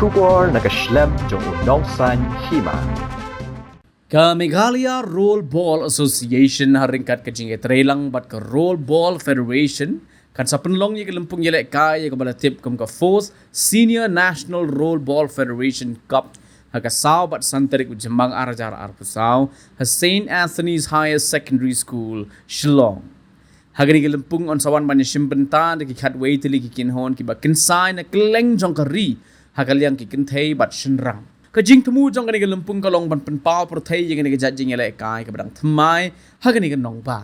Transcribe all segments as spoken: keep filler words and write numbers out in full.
Khubor na ka shlem jong u nongsaiñ hima. Ka Meghalaya Roll Ball Association ha ryngkat ka jingïatreilang bad ka Roll Ball Federation kan sa pynlong ïa ka lympung ïalehkai ïa kaba la tip kum ka fourth Senior National Roll Ball Federation Cup ha ka saw bad san tarik u Jymmang ar hajar arphew saw ha Saint Anthony's Higher Secondary School, Shillong. Ha kane ka lympung yn sa wan ban ïashim bynta da ki khatwei tylli ki kynhun kiba kynsai na kylleng jong ka ri ha ka liang ki kynthei bad shynrang. Ka jingthmu jong kane ka lympung ka long ban pynpaw pyrthei ïa kane ka jait jingïalehkai kaba dang thymmai ha kane ka nongbah.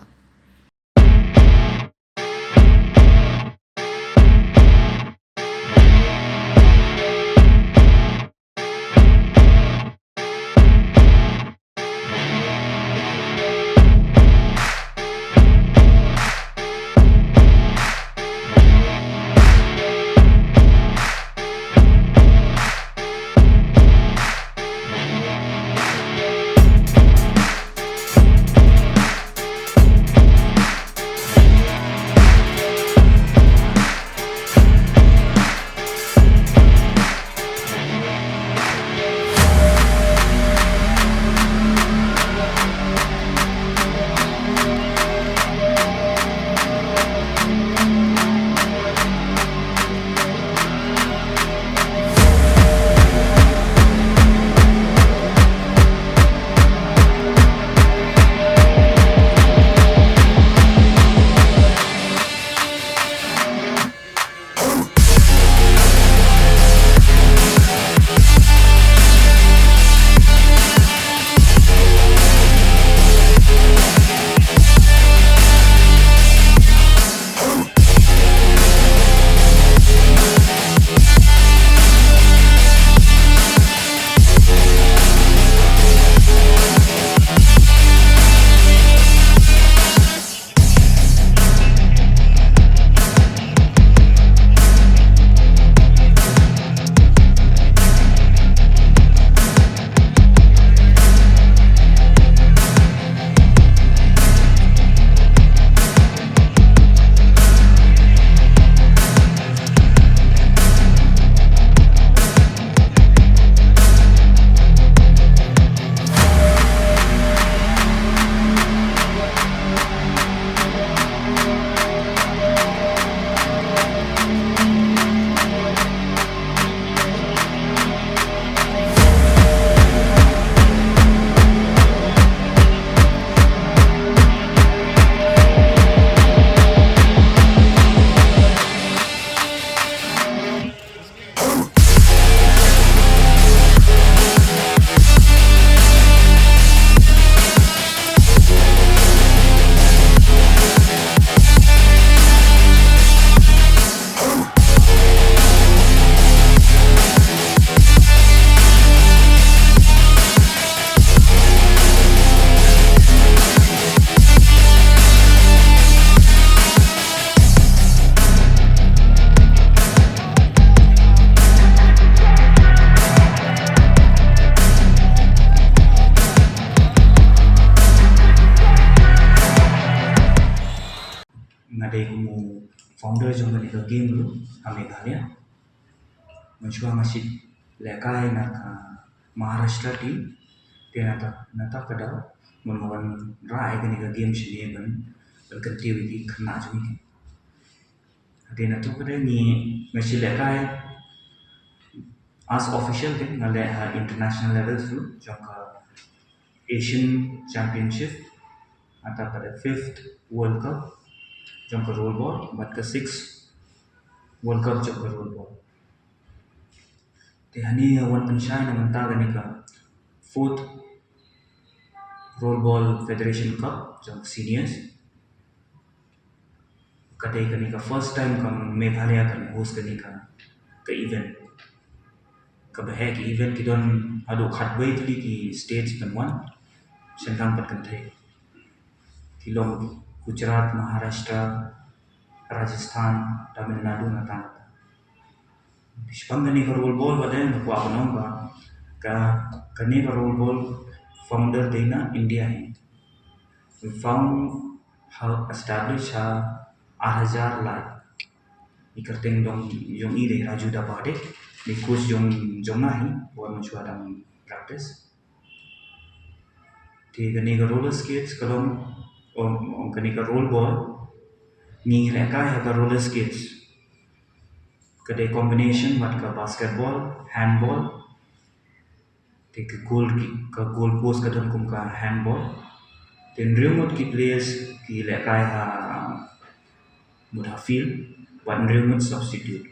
Nga dei kum u founder jong kane ka game ruh ha Meghalaya. Mynshuwa nga shim lehkai na ka Maharashtra team. Te nata, nata ka daw mynta nga wan rah ïa kane ka game shane ban, ban kyntiew ïa ki khynnah jong ngi. Te nata ka daw ngi, nga shim lehkai as official te nga leh ha international level ruh jong ka Asian Championship, nata pat ka fifth World Cup jong ka rollball bad ka sixth World Cup jong ka rollball. Te hangne wan pynshai na mynta kane ka fourth Rollball Federation Cup jong seniors. Ka dei kane ka first time ka Meghalaya kan host kane ka, ka event. Kaba heh ki event ki don haduh khatwei tylli ki states ban wan, shynrang bad kynthei. Ki long Gujarat, Maharashtra, Rajasthan, Tamil Nadu, nangta nangta. Shaphang kane ka rollball pat nga kwah ban ong ba ka, kane ka rollball founder dei na India hi. Found ha, establish ha ar hajar lai. I kyrteng dong jong i dei Raju Dapade. Ni coach jong jong nga hi por mynshwa dang practice. Te kane ka roller skates ka long, ong ong kane ka roll ball, ngi lehkai ha ka roller skates. Ka dei combination bad ka basketball, handball. Te ka goal ki, ka goal post ka don kum ka handball. Te hynriew ngut ki players ki lehkai ha mut ha field bad hynriew ngut substitute.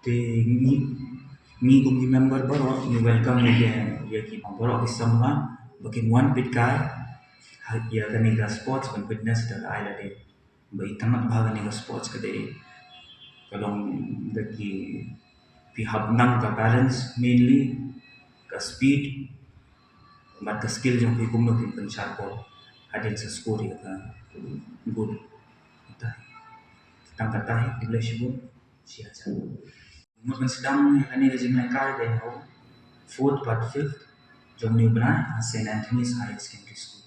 Te ngi ngi kum ki member baroh ngi welcome ïa ki, ïa ki baroh ki samla ba kin wan peit kai ha ïa kane ka sports ban fitness da ka ai lade. Ba itynnad bha kane ka sports ka dei, ka long da ki, phi hap nang ka balance mainly, ka speed bad ka skill jong phi kumno phin pynshar ball hadien sa score ïa ka goal. Kata, tang kata hi, khublei shibun. Shi hajar. Mut ban sdang ïa kane ka jinglehkai dei ha u fourth bad fifth jong une u bnai ha Saint Anthony's Higher Secondary School.